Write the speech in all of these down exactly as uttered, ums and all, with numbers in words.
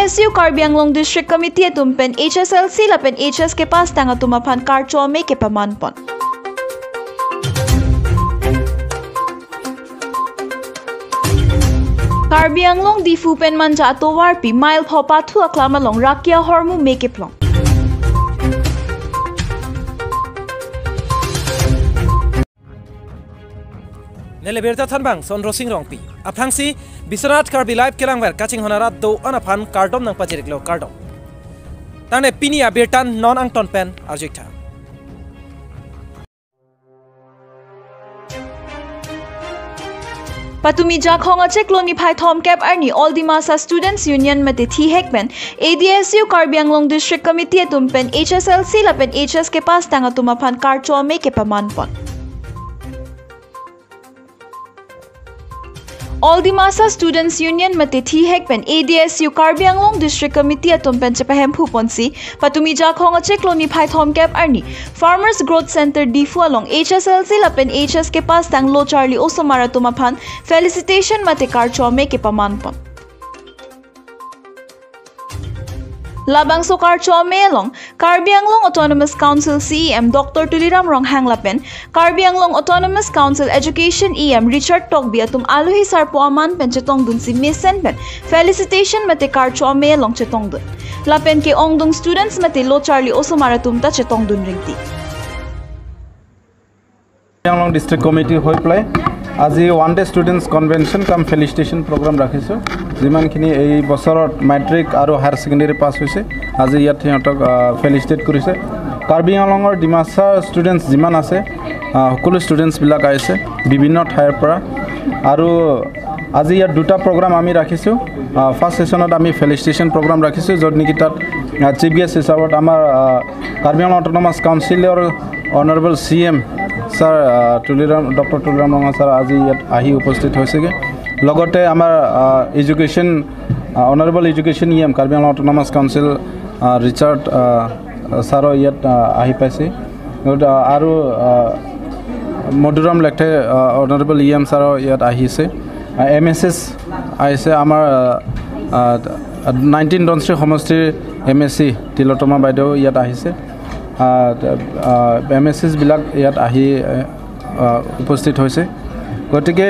S U Karbi Anglong District Committee atum pen H S L C lapen H S K pass tang atum aphan karcho ame kepaman pon. Karbi Anglong Diphu pen Manja atovarpi mile pho pathu aklam along rakia hormu me keplong. Neli birta thanbang Sondro Sing Rongpi. Aphrangsi Biswanath Karbi Live kelangver kachinghon arat do-an aphan kardom nangpachiriklo, kardom. Tangte pini abirta non angton pen arju-ik tha. Patumi Jakhong achiklo niphai thomkep arni All Dimasa Students Union mate thihek pen A D S U Karbi Anglong District Committee atum pen H S L C lapen H S K pass tang atum aphan karcho ame kepaman pon. All Dimasa Students Union mate thihek pen A D S U Karbi Anglong District Committee atum pen chepahemphu ponsi, patumi Jakhong achiklo niphai thomkep arni Farmers Growth Center Diphu along H S L C lapen H S K pass tang lo charli osomar atum aphan felicitation mate karcho ame kepaman pon. Labangso karcho ame along Karbi Anglong Autonomous Council C E M Doctor Tuliram Ronghang lapen Karbi Anglong Autonomous Council Education E M Richard Tokbi atum alohi sarpo aman pen chetongdunsi mesen pen felicitation mate karcho ame along chetongdun. Lapen ke-ongdung students mate lo charli osomar atum ta chetongdun ringti. Karbi Anglong District Committee হৈ পেলাই আজি one day students convention কাম ফেলিচিটেশ্যন প্ৰগ্ৰাম ৰাখিছোঁ। যিমানখিনি এই বছৰত মেট্ৰিক আৰু higher secondary pass হৈছে, আজি ইয়াত সিহঁতক, আহ, ফেলিচিটেট কৰিছে। কাৰ্বি আংলঙৰ ডিমাচা ষ্টুডেণ্টছ যিমান আছে, আহ, সকলো ষ্টুডেণ্টছবিলাক আহিছে বিভিন্ন ঠাইৰ পৰা। আৰু আজি ইয়াত দুটা প্ৰগ্ৰাম আমি ৰাখিছোঁ। আহ, ফাৰ্ষ্ট ছেশ্যনত আমি ফেলিচিটেশ্যন প্ৰগ্ৰাম ৰাখিছোঁ, য'ত নেকি তাত, আহ, চিফ গেষ্ট হিচাপত আমাৰ, আহ, কাৰ্বি আংলং অট'নমাছ কাউন্সিলৰ অনাৰেবল চি এম ছাৰ, আহ, তুলিৰাম, ডক্টৰ তুলিৰাম ৰঙা ছাৰ আজি ইয়াত আহি উপস্থিত হৈছেগৈ। লগতে আমাৰ, আহ, এডুকেশ্যন, আহ, honourable education E M Karbi Anglong autonomous council, আহ, ৰিচাৰ্ড, আহ, ছাৰো ইয়াত, আহ, আহি পাইছে। লগতে, আহ, আৰু, আহ, মধুৰাম লেকথে, আহ, অনাৰেবল ই এম ছাৰো ইয়াত আহিছে। আহ, এম এছ এছ আহিছে, আমাৰ, আহ, আহ, নাইনটিন ধনশিৰি সমষ্টিৰ এম এ চি তিলোত্তমা বাইদেউ ইয়াত আহিছে। আহ, আহ, এম এছ এছবিলাক ইয়াত আহি, আহ, উপস্থিত হৈছে। গতিকে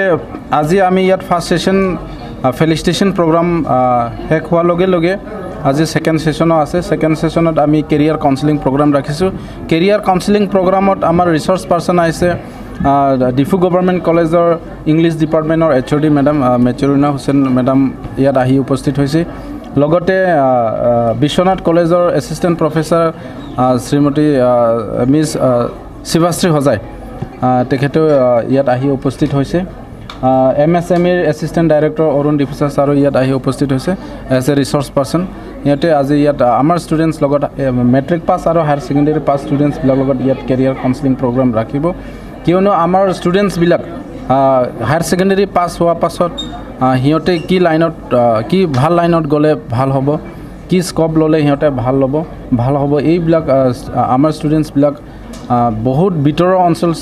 আজি আমি ইয়াত ফাৰ্ষ্ট ছেশ্যন, আহ, ফেলিচিটেশ্যন প্ৰগ্ৰাম, আহ, শেষ হোৱাৰ লগে লগে আজি ছেকেণ্ড ছেশ্যনো আছে। ছেকেণ্ড ছেশ্যনত আমি কেৰিয়াৰ কাউন্সেলিং প্ৰগ্ৰাম ৰাখিছোঁ। কেৰিয়াৰ কাউন্সেলিং প্ৰগ্ৰামত আমাৰ ৰিচৰ্চ পাৰ্চন আহিছে, আহ, ডিফু গভৰ্ণমেণ্ট কলেজৰ ইংলিছ ডিপাৰ্টমেণ্টৰ এইচ অ' ডি মেডাম, আহ, মেচুৰিনা হুছেইন মেডাম ইয়াত আহি উপস্থিত হৈছে। লগতে, আহ, আহ, বিশ্বনাথ কলেজৰ এছিষ্টেণ্ট প্ৰফেচাৰ, আহ, শ্ৰীমতী, আহ, মিছ, আহ, শিৱাশ্ৰী হজাই, আহ, তেখেতেও, আহ, ইয়াত আহি উপস্থিত হৈছে। আহ, এম এছ এম ইৰ এছিষ্টেণ্ট ডাইৰেক্টৰ অৰুণ ডিফুচা ছাৰো ইয়াত আহি উপস্থিত হৈছে এজ এ ৰিচৰ্চ পাৰ্চন। সিহঁতে আজি ইয়াত, আহ, আমাৰ ষ্টুডেণ্টছ লগত, এ, মেট্ৰিক পাছ আৰু হায়াৰ ছেকেণ্ডেৰী পাছ ষ্টুডেণ্টছবিলাক লগত ইয়াত কেৰিয়াৰ কাউন্সেলিং প্ৰগ্ৰাম ৰাখিব। কিয়নো আমাৰ ষ্টুডেণ্টছবিলাক, আহ, হায়াৰ ছেকেণ্ডেৰী পাছ হোৱাৰ পাছত, আহ, সিহঁতে কি লাইনত, আহ, কি ভাল লাইনত গ'লে ভাল হ'ব, কি স্ক'প ল'লে সিহঁতে ভাল ল'ব, ভাল হ'ব, এইবিলাক, আহ, আমাৰ ষ্টুডেণ্টছবিলাক, আহ, বহুত ভিতৰৰ অঞ্চলৰ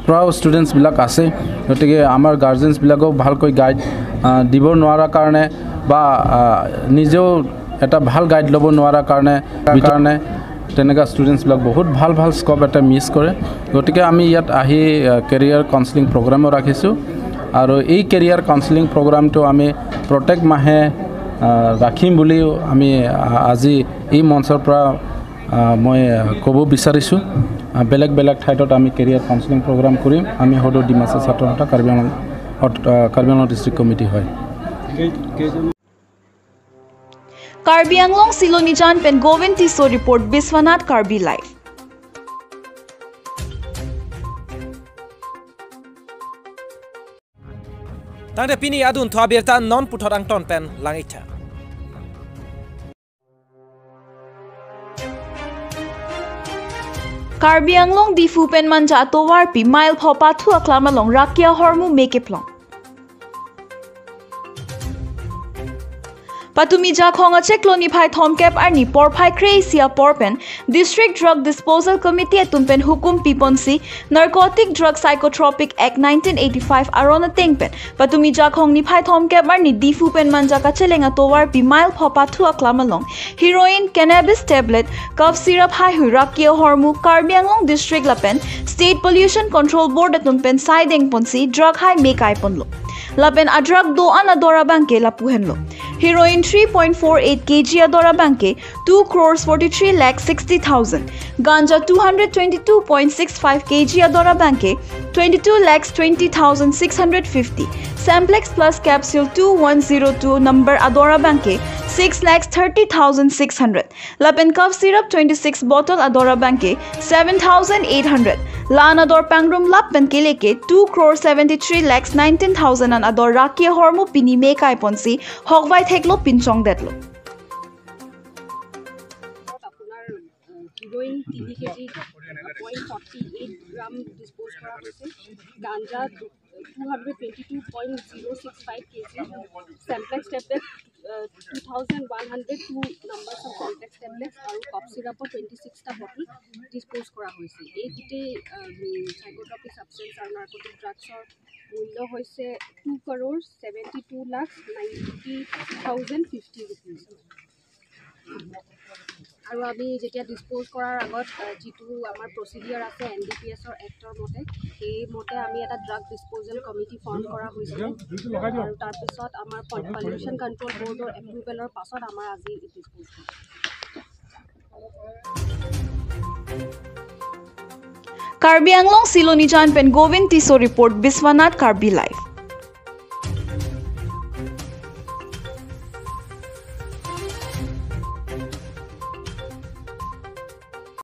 পৰাও ষ্টুডেণ্টছবিলাক আছে। গতিকে আমাৰ গাৰ্জেনছবিলাকেও ভালকৈ গাইড, আহ, দিব নোৱাৰাৰ কাৰণে বা, আহ, নিজেও এটা ভাল গাইড ল'ব নোৱাৰাৰ কাৰণে, কাৰণে তেনেকুৱা ষ্টুডেণ্টছবিলাক বহুত ভাল ভাল স্ক'প এটা মিছ কৰে। গতিকে আমি ইয়াত আহি, আহ, কেৰিয়াৰ কাউন্সেলিং প্ৰগ্ৰামো ৰাখিছোঁ আৰু এই কেৰিয়াৰ কাউন্সেলিং প্ৰগ্ৰামটো আমি প্ৰত্যেক মাহে, আহ, ৰাখিম বুলিও আমি, আহ, আজি এই মঞ্চৰ পৰা, আহ, মই, আহ, ক'ব বিচাৰিছোঁ। আহ, বেলেগ বেলেগ ঠাইত আমি কেৰিয়াৰ কাউন্সেলিং প্ৰগ্ৰাম কৰিম। আমি সদৌ ডিমাচা ছাত্ৰ সন্থা কাৰ্বি আংলং, অত-, আহ, কাৰ্বি আংলং ডিষ্ট্ৰিক্ট কমিটি হয়। Karbi Anglong Silonijan pen Govind Tisso report, Biswanath Karbi Live. Tangte pini adun thu abirta non puthot angton pen lang-ik tha. Karbi Anglong Diphu pen Manja atovarpi mile pho pathu aklam along rakia hormu me keplong. Patumi Jakhong achiklo niphai thomkep arni porphai kre-isi apor pen District Drug Disposal Committee atum pen hukum piponsi Narcotic Drug Psychotropic Act nineteen eighty-five aron ateng pen patumi Jakhong niphai thomkep arni Diphu pen Manja kacheleng atovarpi mile pho pathu aklam along heroin, cannabis tablet, cough syrup haihui raki ahormu Karbi Anglong District lapen State Pollution Control Board atum pen saideng ponsi drug hai me kai ponlo. Lapen a drug do-an ador abangke lapu henlo: heroin three point four eight K G ador abangke two crores forty-three lakhs sixty thousand, ganja two hundred twenty-two point six five K G ador abangke twenty-two lakhs twenty thousand six hundred fifty, Semplex Plus capsule two one zero two number ador abangke six lakhs thirty thousand six hundred, lapen cough syrup twenty-six bottle ador abangke seven thousand eight hundred. La-an ador pangrum lap pen keleke two crore seventy-three lakhs nineteen thousand an ador raki ahormu pini me kai ponsi hokvai theklo, pinchong detlo. আপোনাৰ, আহ, heroin তিনি KG point forty eight gram dispose কৰা হৈছে, ganja two hundred twenty two point zero' six five KG, চেম্প্লেক্স tablet two thousand one hundred two number of চেম্প্লেক্স tablet আৰু cough চিৰাপৰ twenty ছিক্সটা বটল ডিছপ'জ কৰা হৈছে। এই গোটেই চাইক'ট্ৰপিক ছাবষ্টেঞ্চ আৰু নাৰ্কটিক ড্ৰাগছৰ মূল্য হৈছে two crore seventy two lakh ninety thousand fifty rupees. আৰু আমি যেতিয়া ডিছপ'জ কৰাৰ আগত, আহ, যিটো আমাৰ প্ৰচিডিয়াৰ আছে এন ডি পি এছৰ এক্টৰ মতে, সেইমতে আমি এটা ড্ৰাগ ডিছপ'জেল কমিটি ফৰ্ম কৰা হৈছিলে। আৰু তাৰপিছত আমাৰ পল-, পলিউশ্যন কণ্ট্ৰল বৰ্ডৰ এপ্ৰুভেলৰ পাছত আমাৰ আজি ডিছপ'জ কৰা। Karbi Anglong Silonijan pen Govind Tisso report, Biswanath Karbi Live.